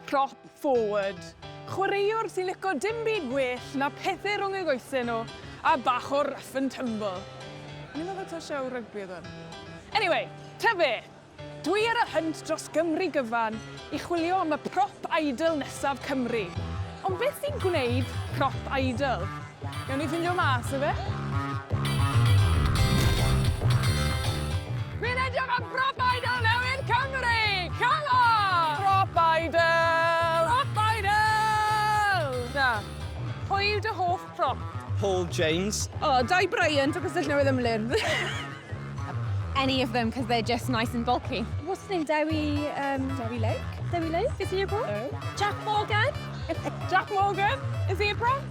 prop forward. Chwaraewr sy'n lico dim byd gwell na pethe rhwng eu goese nhw a bach o rough and tumble. O'n i'n meddwl taw show rygbi oedd hwn. Anyway, ta be, dwi ar y hunt dros Gymru gyfan i chwilio am y prop idol nesaf Cymru. Ond beth sy'n gwneud prop idol? Gawn ni ffindio mas ife? Fi'n edrych am prop idol newydd Cymru! Come on! Prop idol! Prop idol! Na. Pwy yw dy hoff prop? Paul James. O, Dai Bryant o Castell Newydd Emlyn. Any of them because they're just nice and bulky. What's his name? Dewi... Um, Dewi Lake? Dewi Lake? Is he a prop? No. Jack Morgan? Jack Morgan? Is he a prop?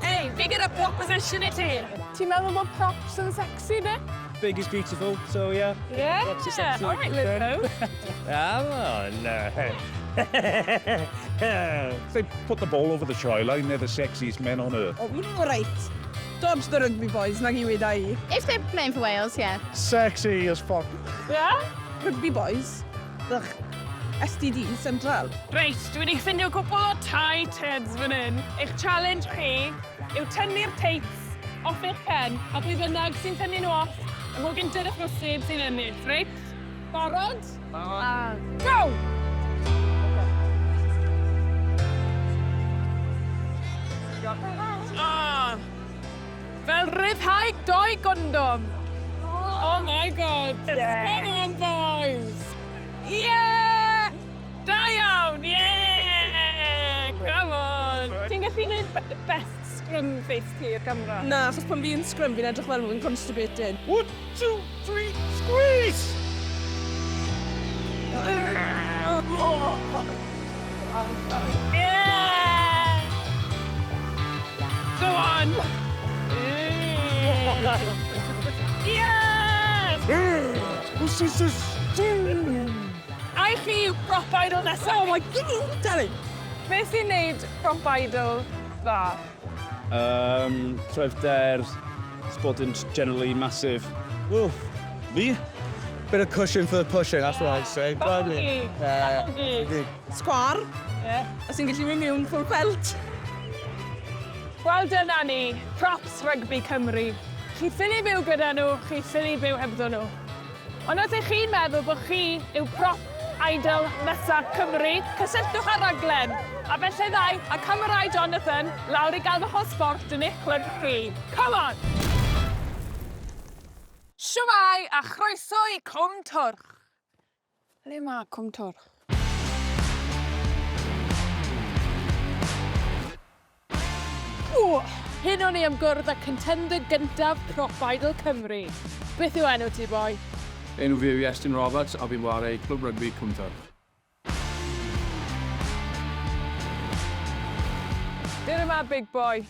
Hey, fi gyda proposition i ti! Ti'n meddwl bod props yn sexy, de? Big is beautiful, so yeah. Yeah. Props are sexy. All right, Lizzo. Come on. If they put the ball over the try line, they're the sexiest men on earth. O, fi'n reit. Dodge the rugby boys, nag i weda i. If they're playing for Wales, yeah. Sexy as fuck. Yeah? Rugby boys. Ugh. STD Central. Reit, dwi wedi ffindio cwpl o tight heads fan hyn. Eich challenge chi yw tynnu'r teits off eich pen, a pwy bynnag sy'n tynnu nhw off, y mor gynted â phosib sy'n ennill, reit? Barod? Barod. Go! Ah, fel rhyddhau doi gondom. Oh my god. Yeah. Come on, boys. Yeah! Da iawn! Yeah! Come on! Ti'n gallu gwneud best scrum face ti i'r camera? Na, achos pan fi'n scrum fi'n edrych fel bod fi'n constipated. 1, 2, 3, squeeze! Yeah! Go on! Yes! A i chi yw prop idol nesaf. Oh my god, tell it! Beth sy'n neud prop idol dda? Cryfder, bod yn generally massive. Woof. Me? Bit of cushion for the pushing, that's what I'd say. Bogey. Yeah. Bogey. Sgwar. Yeah. A sy'n gallu mynd mewn full pelt. Wel dyna ni, props rygbi Cymru. Chi ffili byw gyda nhw, chi ffili byw hebddo nhw. Ond os ych chi'n meddwl bod chi yw prop idol nesa Cymru, cysylltwch â'r raglen. A felly ddau, a camerau Jonathan, lawr i gael bach o sbort yn eich clwb chi. Come on! Shwmae a chroeso i Cwm Twrch. Le mae Cwm Twrch? O, hyn o'n i am gwrdd â contender gyntaf Prop Idol Cymru. Beth yw enw ti, boi? Enw fi yw Iestyn Roberts a fi'n ware i Clwb Rygbi Cwm Twrch. Dere yma, big boy.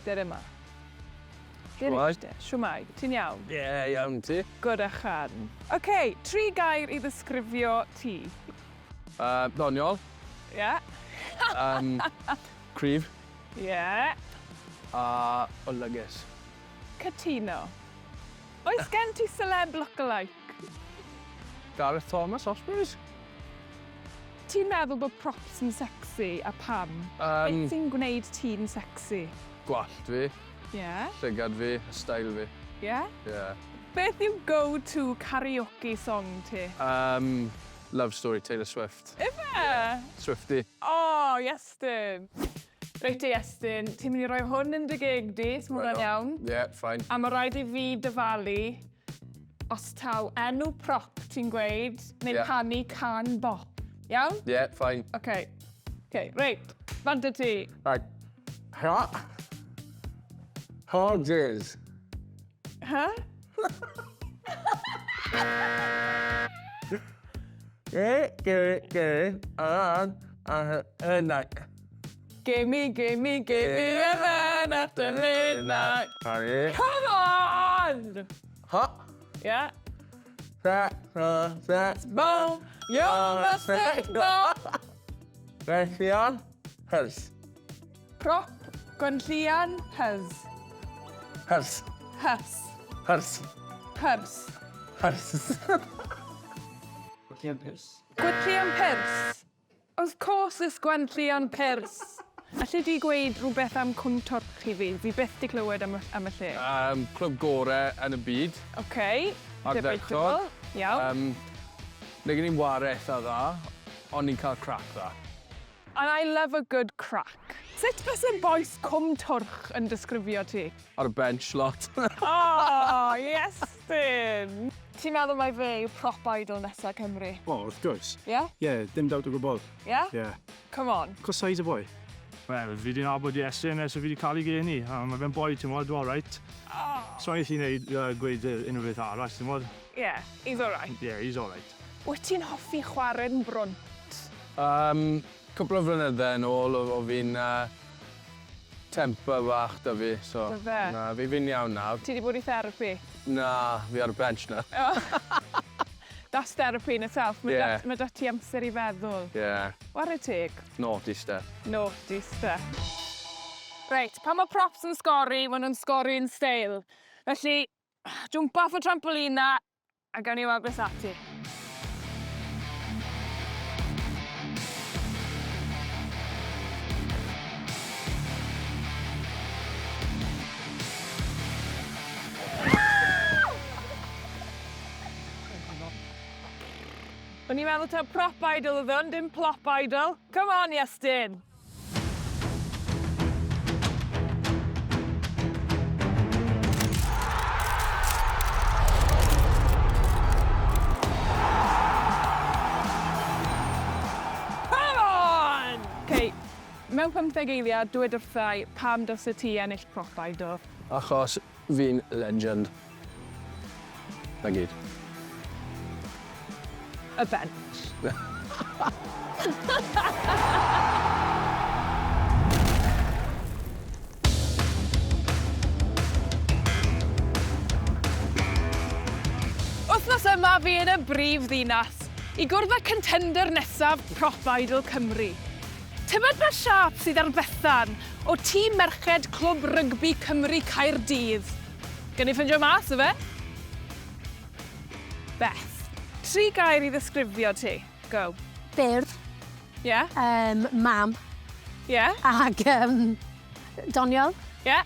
Dere yma. Shwmae? Shwmae, ti'n iawn? Ie, yeah, iawn, ti? Good a chan. OK, tri gair i ddisgrifio ti. Doniol. Ie. Yeah. Cryf. Ie. Yeah. A olygus. Cytuno. Oes gen ti celeb lookalike? Gareth Thomas, Ospreys. Ti'n meddwl bod props yn sexy, a pam? Beth sy'n gwneud ti'n sexy? Gwallt fi. Ie. Yeah. Llygad fi, a style fi. Ie? Yeah? Ie. Yeah. Beth yw go-to karaoke song ti? Love Story, Taylor Swift. Ife? Yeah. Swiftie. Oh, Iestyn. Reit te, Iestyn, ti'n mynd i roi hwn yn dy geg di, os ma' hwnna'n iawn. Ie, yeah, fine. A ma' raid i fi dyfalu os taw enw prop ti'n gweud, neu yeah. canu can bop. Iawn? Ie, yeah, fine. OK. OK, reit. Bant y ti. Right. Ha. Hodges. Huh? G, G, G, A, A, N, I. Gimme, gimme, gimme a man after midnight. Sorry. Come on! Ha. Yeah. Sa, sa, sa. Boom! You're the signal! Gwenllian, Hers. Prop, Gwenllian, Hys. Hers. Hys. Hers. Hyrs. Hers. Gwenllian Pyrs. Gwenllian Pyrs. Of course it's Gwenllian Pyrs. Alli di gweud rhywbeth am Cwmtwrch i fi? Fi byth 'di clywed am y am y lle. Yym, clwb gore yn y byd. Ok. Ardderchog. Iawn. Yym, nag 'yn ni'n ware itha dda, ond ni'n cael crac dda. And I love a good crack. Sut fyse bois Cwmtwrch yn disgrifio ti? Ar y bench lot. O, Iestyn! Ti'n meddwl mai fe yw prop idol nesa Cymru? O, wrth gwrs. Ie? Ie, dim doubt o gwbl. Ie? Ie. Come on. Cos size y boi. Wel, fi 'di nabod Iestyn ers i fi 'di cael ei geni, a ma' fe'n boi, ti'n gwbod, alright. So i'n gallu neud, gweud unrhyw beth arall, ti'n gwbod. Yeah, he's alright. Yeah, he's alright. Wyt ti'n hoffi chwarae'n brwnt? Yym, cwpl o flynydde yn ôl, o' o' fi'n temper bach 'da fi, so... Do fe? Na, fi fi'n iawn nawr. Ti 'di bod i therapi? Na, fi ar y bench nawr. That's therapy in itself. Mae Yeah. 'da, ma' 'da ti amser i feddwl. Yeah, Ware teg. naughty stuff. Naughty stuff. Reit, pan mae props yn sgori, maen nhw'n sgori'n steil. Felly, jwmpa off y trampolin 'na, a gawn ni weld beth ati. O'n i'n meddwl taw prop idol oedd hwn, dim plop idol. Come on, Iestyn! Come on! Okay, mewn 15 eiliad, dwed wrthai pam dylse ti ennill prop idol. Achos fi'n legend. Na gyd. Y bench. Wythnos yma fi yn y brif ddinas i gwrdd â contender nesaf Prop Idol Cymru. Tybed pa siâp sydd ar Bethan o tîm merched Clwb Rygbi Cymru Caerdydd? Gawn ni ffindio mas, ife? Beth. Tri gair i ddisgrifio ti. Go. Byr. Yeah? Mam. Yeah? Ag doniol. Yeah.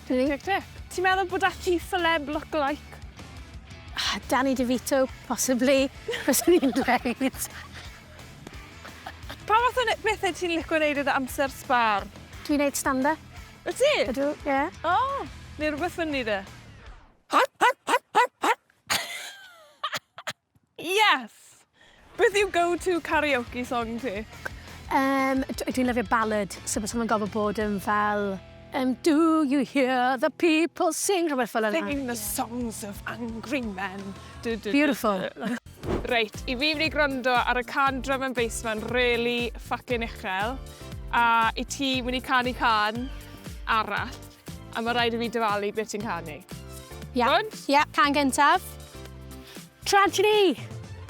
Dwi. Tick, tick. Ti'n meddwl bod ati celeb look-alike? Danny DeVito, possibly, fyswn i'n dweud. Pa fath o bethau ti'n licio wneud iddo amser sbar? Dwi'n neud stand-up. Wyt ti? Ydw, ie. O, neu rhywbeth fyny de. Yes! Beth yw go-to karaoke song ti? Dwi'n lyfio ballad, so bys nhw'n gofod bod yn fel "Do you hear the people sing?" Rhywbeth fel yna. Singing the songs of angry men. Du, du, du, Beautiful. Du. Reit, i fi mynd i gwrando ar y can drum and bass ma'n really fucking uchel, a i ti mynd i canu can arall, a mae rhaid i fi dyfalu beth ti'n canu. Ia. Good? Ia, can gyntaf. Tragedy!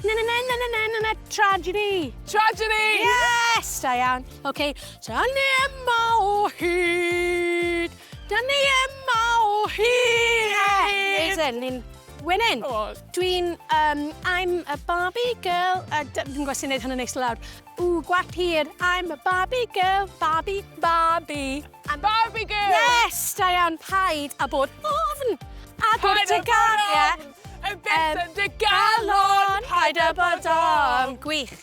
Na na na na na na na na, tragedy! Tragedy! Yes! Da iawn. OK. Da ni yma o hyd. Da ni yma o hyd. Amazing. Ni'n winning. Oh. Dwi'n, I'm a Barbie girl. Dwi'n gwybod sy'n neud hynny'n neis lawr. Ww, gwallt hir. I'm a Barbie girl. Barbie, Barbie. I'm Barbie girl! Yes! Da iawn. Paid a bod ofn. A bod Paid dy â bod gan. ofn. Y beth yn dy galon, Paid â bod ofn. Gwych.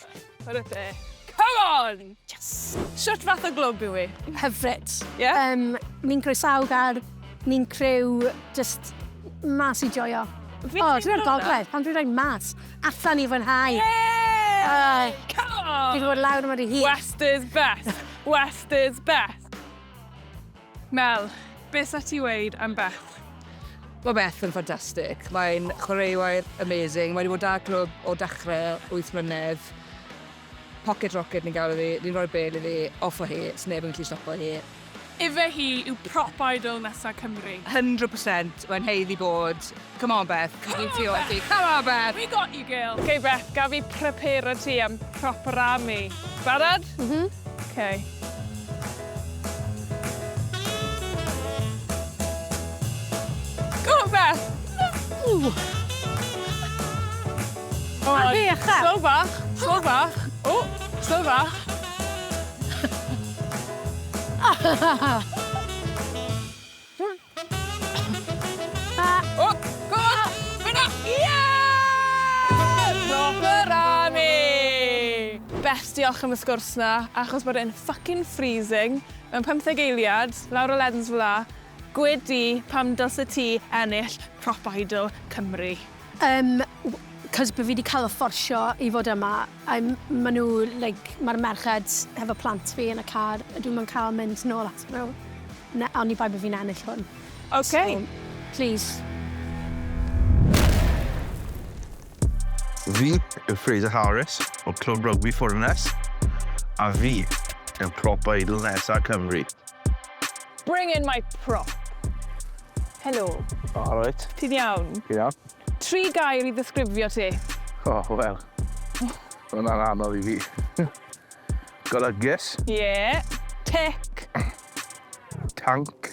What a there. Come on! Yes. Shwt fath o glwb yw i? Hyfryd. Yeah? Ni'n croesawgar, ni'n criw, just mas i joio. Fi'n O, dwi'n teimlo o'r gogledd, pan dwi'n rhoi mas, allan i fwynhau. Yeah! Ai. Come on! Fi 'di bod lawr yma ry hir. West is best. West is best. Mel, beth sa ti weud am Beth? Mae Beth yn ffantastig. Mae'n chwaraewr amazing. Mae wedi bod 'da clwb o dechrau 8 mlynedd. Pocket rocket ni'n gael iddi, ni'n rhoi bel iddi, off o hi, sneb yn gallu stopo hi. Ife hi yw prop idol nesa Cymru? 100% mae'n haeddu bod. Come on, Beth, ni'n tu ôl ti. Come on, Beth! We got you, girl. OK, Beth, gaf fi prepare ti am proper army. Barod? Mhm. OK. Go on, Beth! Ww. Oh, A fi uchel. Slow bach, slow bach. O, Whistle fach. O, go on! Fyna! Ie! Proper army! Beth, diolch am y sgwrs na, achos bod e'n fucking freezing. Mewn 15 eiliad, lawr o lens fel la, gwed di pam dylse ti ennill Prop Idol Cymru. Cos bod fi wedi cael y fforsio i fod yma, a ma nhw, like, mae'r merched hefo plant fi yn y car, a dwi'm yn cael mynd nôl at nhw. Ne, oni bai bod fi'n ennill hwn. OK. So, please. Fi yw Fraser Harris o Clwb Rygbi Ffwrnes a fi yw prop idol nesa Cymru. Bring in my prop. Helo. All right. Ti'n iawn? Iawn. Tri gair i ddisgrifio ti. O, oh, wel. Hwnna'n anodd i fi. Golygus. Ie. Yeah. Tic. Tank.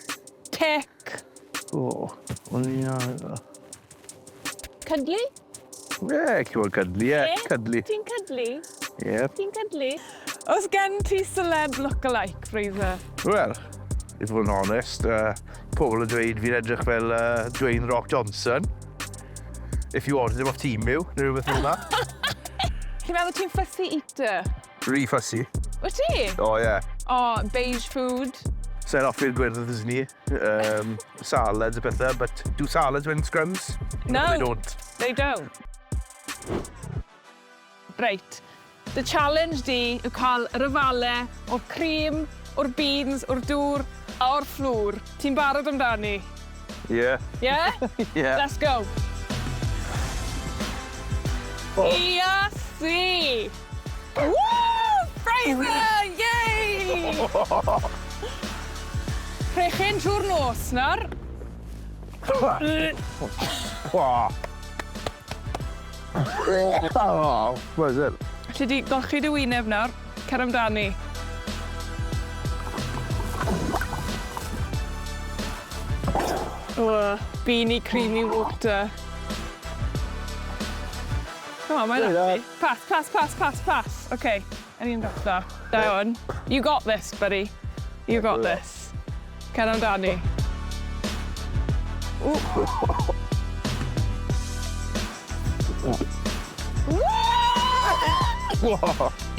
Tic. O, o'n i'n anodd. Cuddly? Ie, yeah, cywir cuddly, ie. Yeah. Cuddly. Ti'n cuddly? Ie. Yeah. Ti'n cuddly? Oes gen ti celeb look-alike, Fraser? Wel, i fod yn honest, pobl yn dweud fi'n edrych fel Dwayne Rock Johnson. If you ordered him off Temu, neu rhywbeth fel yna. Ti'n meddwl ti'n fussy eater? Rhy fussy. Wyt ti? O, ie. Yeah. O, beige food. Sa'n hoffi'r gwyrdd ni. Salads a pethau, but do salads win scrums? No. They don't. They don't. Reit. The challenge di yw cael yr ofalau o'r cream, o'r beans, o'r dŵr a o'r fflwr. Ti'n barod amdani? Yeah. Yeah? Yeah. Let's go. Oh. Iasi! Woo! Fraser! Yay! Rhechyn trwy'r nos nawr. Oh. Oh, what is it? Alli di golchi dy wyneb nawr. Cer amdani. Oh, beanie creamy water. Come on, mae'n happy. Pass, pass, pass, pass, pass. OK, yn un dda. Da iawn. You got this, buddy. You got this. Cer amdani. Ooh.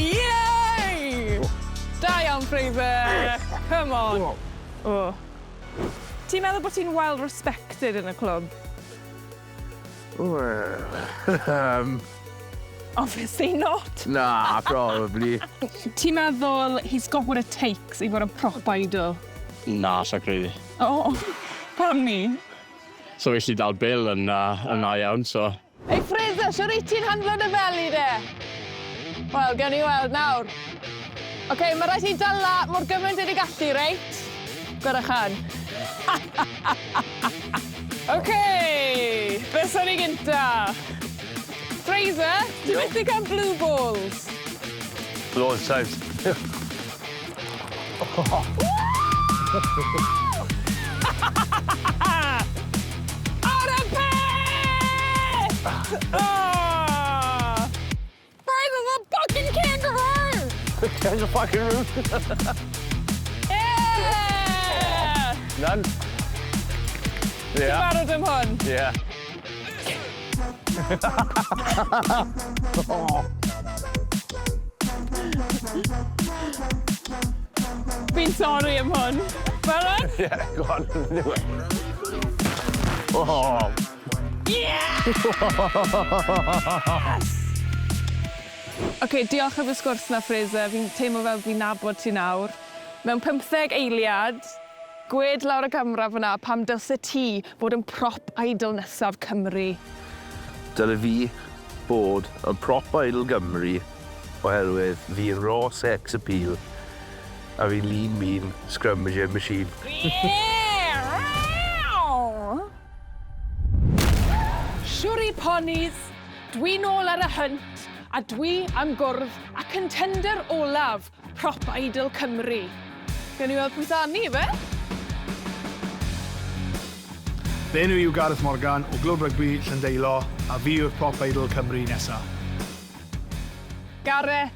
Yay! Da iawn, Fraser. Come on. Oh. Ti'n meddwl bod ti'n well respected yn y clwb? Well, Obviously not. Na, probably. Ti'n meddwl he's got what it takes i fod yn prop idol? Na, sa credu. Oh, pam ni? So felly dal Bill yn dda iawn, so. Ei Fraser, siwr i ti'n handlo dy feli de? Wel, gewn ni weld nawr. Oce, okay, mae rhaid ti dala mor gymaint ydi gallu, reit? Gwrach chan. Oce, okay, beth o'n i gynta? Fraser, ti'n methu cael blue balls? Loads times. Ar y peth! Oh! Fraser's a fucking kangaroo! There's a fucking room. Yeah! None. Ti'n barod am hwn? Yeah. Oh. Fi'n sori am hwn. Barod? Yeah, go on. Do it. Oh. Yes! Oce, okay, diolch am y sgwrs na, Fraser. Fi'n teimlo fel fi'n nabod ti nawr. Mewn 15 eiliad, gwed lawr y camera fyna pam dylse ti fod yn prop idol nesaf Cymru. Dyle fi bod yn prop idol Gymru oherwydd fi'n raw sex appeal a fi'n lean mean scrummaging machine. Yeah! Siwri ponis, dwi nôl ar y hunt a dwi am gwrdd a contender olaf prop idol Cymru. Gewn ni weld pwy sy ni, fe? Fy enw yw Gareth Morgan o Glwb Rygbi Llandeilo a fi yw'r Prop Idol Cymru nesaf. Gareth,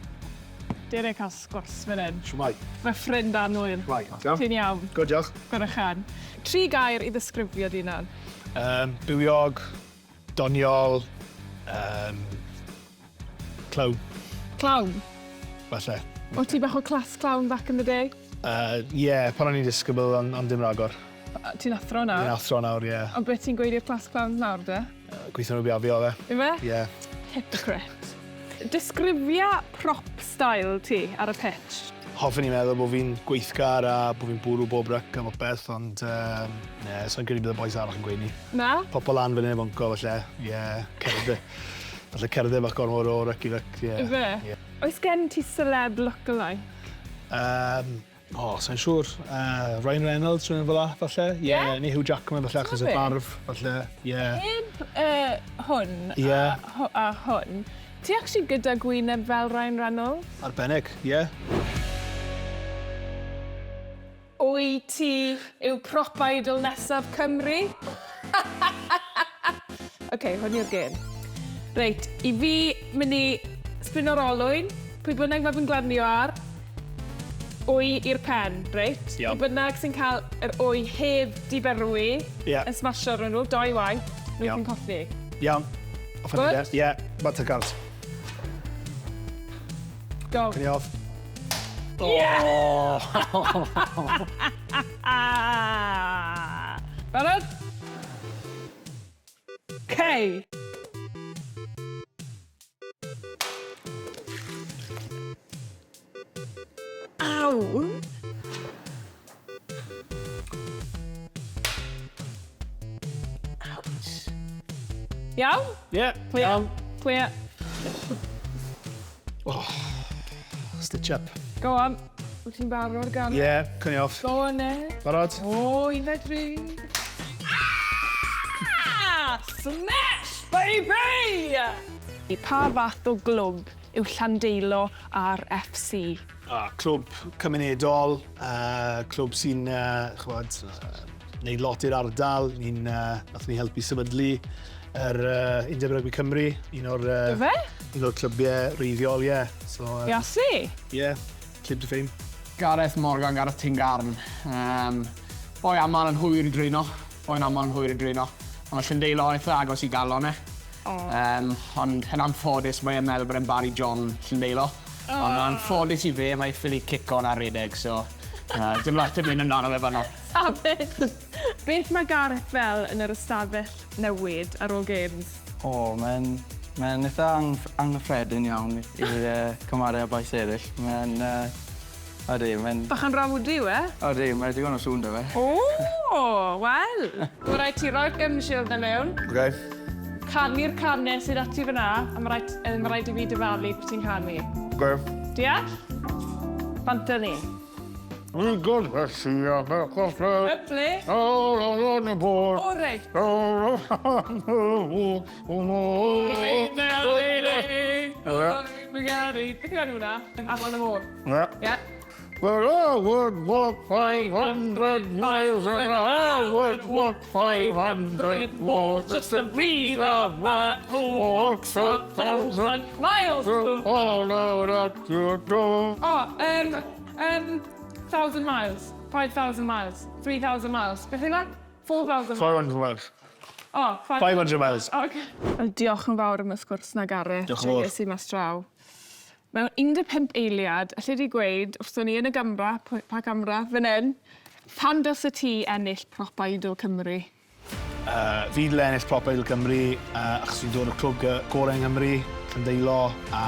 Dere cael sgwrs fan hyn. Shwmae? Fy ffrind annwyl. Shwmae? Ti'n Ti'n iawn? Good, diolch. Gwrychan. Tri gair i ddisgrifio dy hunan. Um, bywiog, doniol, um, clown, Clown. falle. O ti bach o class clown back in the day? Ie, yeah, pan o'n i'n disgybl, ond on dim ragor. Ti'n athro nawr? Fi'n athro nawr, ie. Yeah. Ond beth ti'n gweud i'r class clowns nawr, de? Gweithio nhw biafio, fe. Yfe? Ie. Yeah. Hypocrite. Disgrifia prop style ti ar y pitch. Hoffwn i'n meddwl bod fi'n gweithgar a bod fi'n bwrw bob ryc a popeth, ond um, ne, so'n credu bydd y boys arall yn gweud ni. Na? Popol lan fan hyn efo unco, falle. Ie, yeah, cerdded. Falle cerdded bach gormod o ryc i ryc, ie. Yfe? Ie. Oes gen ti celeb lookalike? Um, o, oh, sa'n siŵr. Ryan Reynolds, rhywun fel 'a, falle. Ie, Ie? neu Hugh Jackman, falle, achos y T'mo' be? barf, falle. Ie. Heb hwn Ie. a, a hwn, ti actually gyda gwyneb fel Ryan Reynolds? Arbennig, ie. Wyt ti yw prop idol nesaf Cymru? Oce, hwn yw'r gêm. Reit, i fi mynd i sbino'r olwyn, pwy bynnag mae fi'n glanio ar, wy i'r pen, reit? Iawn. Pwy bynnag sy'n cael yr wy heb di berwi, Ie. yn smasho rhwng nhw, doi waith, nhw Iawn. sy'n colli. Iawn. Off Good? Good? Ie, back to cards. Go. Can you off? Yeah! Barod? Cei. Aw! Ouch. Iawn? Ie, Clear. iawn. Clear. Stitch up. Go on. Wyt ti'n barod gan? Ie, yeah, can you off. Go on, eh? Barod? O, un, dau, dri. Ah! Smash, baby! Pa fath o glwb yw Llandeilo RFC? Ah, clwb cymunedol, clwb sy'n, ch'mod, neud lot i'r ardal. Ni'n, nathon ni helpu sefydlu yr Undeb Rygbi Cymru, un o'r, Ife? un o'r clybiau reiddiol, ie. So, Iasu? Ie, claim to fame. Gareth Morgan, Gareth Tingarn. Boi amal yn hwyr i drino. Boi'n amal yn hwyr i drino. Ond mae Llandeilo yn eitha agos i galon e. Oh. Ond yn anffodus mae e'n meddwl bod e'n Barry John Llandeilo. Oh. Ond yn anffodus i fe, mae ffili cico na redeg, so dim lot yn mynd amdano fe fanno. Savage. Beth mae Gareth fel yn yr ystafell newid ar ôl games? O, mae'n mae eitha anghyffredin iawn i cymharu â bois eraill. Mae'n... Ydy, mae'n... Bach yn rowdy yw e? Ydy, mae'n digon o sŵn 'da fe. O, wel. Mae rhaid ti roi'r gum shield na mewn, Okay. canu'r canau sydd ati fyna, a mae rhaid, ma rhaid i fi dyfalu pwy ti'n canu. Okay. Deall? Bant â ni. Lovely. O, reit. Beth yw enw hwnna? Afon y môr. Yeah. Ie. Well, I would walk 500 miles and I would walk 500 more just to be the man who walks 1,000 Miles! to follow at your door. O, 1,000 miles. 5,000 miles. 3,000 miles. Beth yw hwnna? 4,000 500 miles. O, 500 miles. Okay. Wel, diolch yn fawr am y sgwrs na, Gareth. Diolch yn fawr. Joies i mas draw. Mewn 15 eiliad, allai di gweud, wrth ni yn y gamra, pa gamra, fan hyn, pan dylse ti ennill Prop Idol Cymru? Fi dyle ennill Prop Idol Cymru, achos fi'n dod o'r clwb gorau yng Nghymru, Llandeilo, a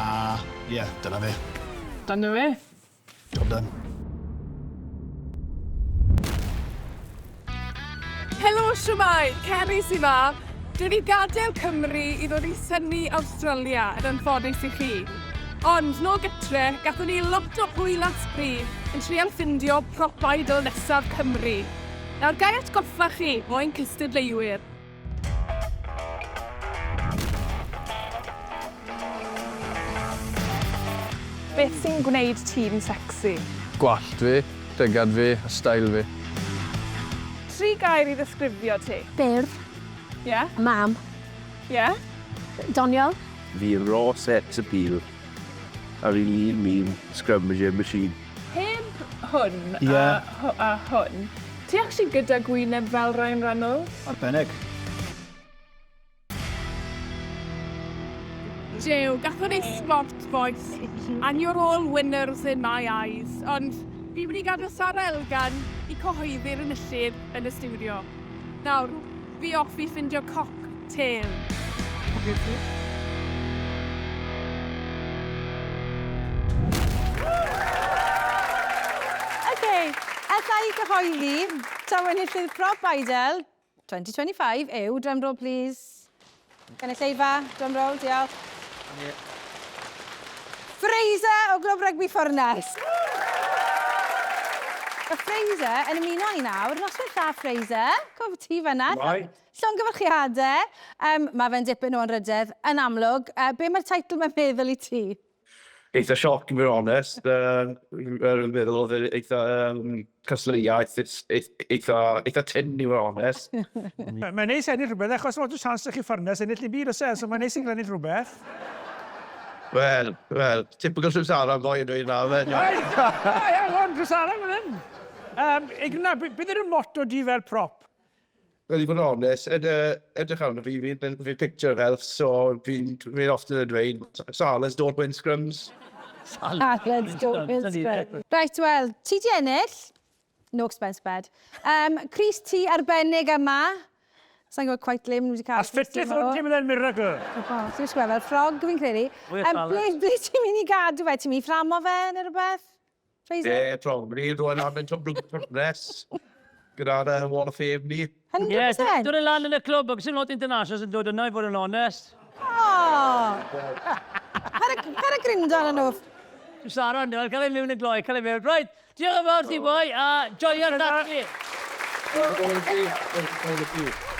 ie, yeah, dyna fe. Dyna fe. Job done. Helo, siwmai, Ceri sy 'ma. Dwi wedi gadael Cymru i ddod i synnu Awstralia yn anffodus i chi. Ond, nôl gytre, gathon ni lot o hwyl a sbri yn trial ffindio prop idol nesaf Cymru. Nawr, gai atgoffa chi o ein cystadleuwyr. Beth sy'n gwneud ti'n sexy? Gwallt fi, llygad fi, a style fi. Tri gair i ddisgrifio ti. Byr. Ie? Yeah? Mam. Ie? Yeah? Doniol. Fi raw sex appeal. a fi'n lean mean scrummaging machine. Heb hwn a, a hwn, ti actually gyda gwyneb fel Ryan Reynolds? Arbennig. Jiw, gathon ni sport, boys. And you're all winners in my eyes. Ond fi wedi gadael Sara Elgan i cyhoeddi'r enillydd yn y stiwdio. Nawr, fi off i ffindio cocktail. OK, alla i gyhoeddi taw enillydd Prop Idol 2025 yw, drum roll please. Gynulleidfa, drum roll, diolch. Fraser o Glwb Rygbi Ffwrnes. Mae Fraser yn ymuno â ni nawr. Noswaith dda, Fraser. Cof ti fan'na. Shwmae? Llongyfarchiadau. Um, mae fe'n dipyn o anrhydedd, yn amlwg. Uh, be mae'r teitl mae'n meddwl i ti? Eitha sioc i fod yn onest. Uh, Yn meddwl oedd e eitha um, cystadleuaeth eitha, eitha tynn i fod yn onest. Mae'n neis ennill rhywbeth, achos lot o chance 'da chi ffyrnes ennill dim byd, oes e? So mae'n neis i gael ennill rhywbeth. Wel, wel, typical Trwsaran boi yn dweud na, fe. Hei, hang on, Trwsaran fan hyn. Um, Igna, beth yw'r motto di fel prop? Wel, i fod yn onest, ed, edrych arno fi, fi'n fi picture health, so fi'n fi often yn dweud, Salads don't win scrums. Salads don't win scrums. Right, wel, ti di ennill. No expense bed. Um, Cris ti arbennig yma. Sa'n gwybod quite le maen nhw wedi cael... As fitness o'n ti'n mynd yn miracle. Ti'n sgwel fel ffrog fi'n credu. Um, ble, ble ti'n mynd i gadw fe? Ti'n mynd i fframo fe neu rhywbeth? Fraser? Ie, probably. Rwy'n am mynd o Brwnes. Gyda'r uh, Wall of Fame ni. 100%. Ie, dod e lan yn y clwb, ac sy'n lot internationals yn dod yna i fod yn onest. Oh! Paid a grindo arno nhw. Sara, no, cael ei mewn y gloi, cael ei mewn. Right, diolch yn fawr ti boi, a joio'r dathlu. Thank you.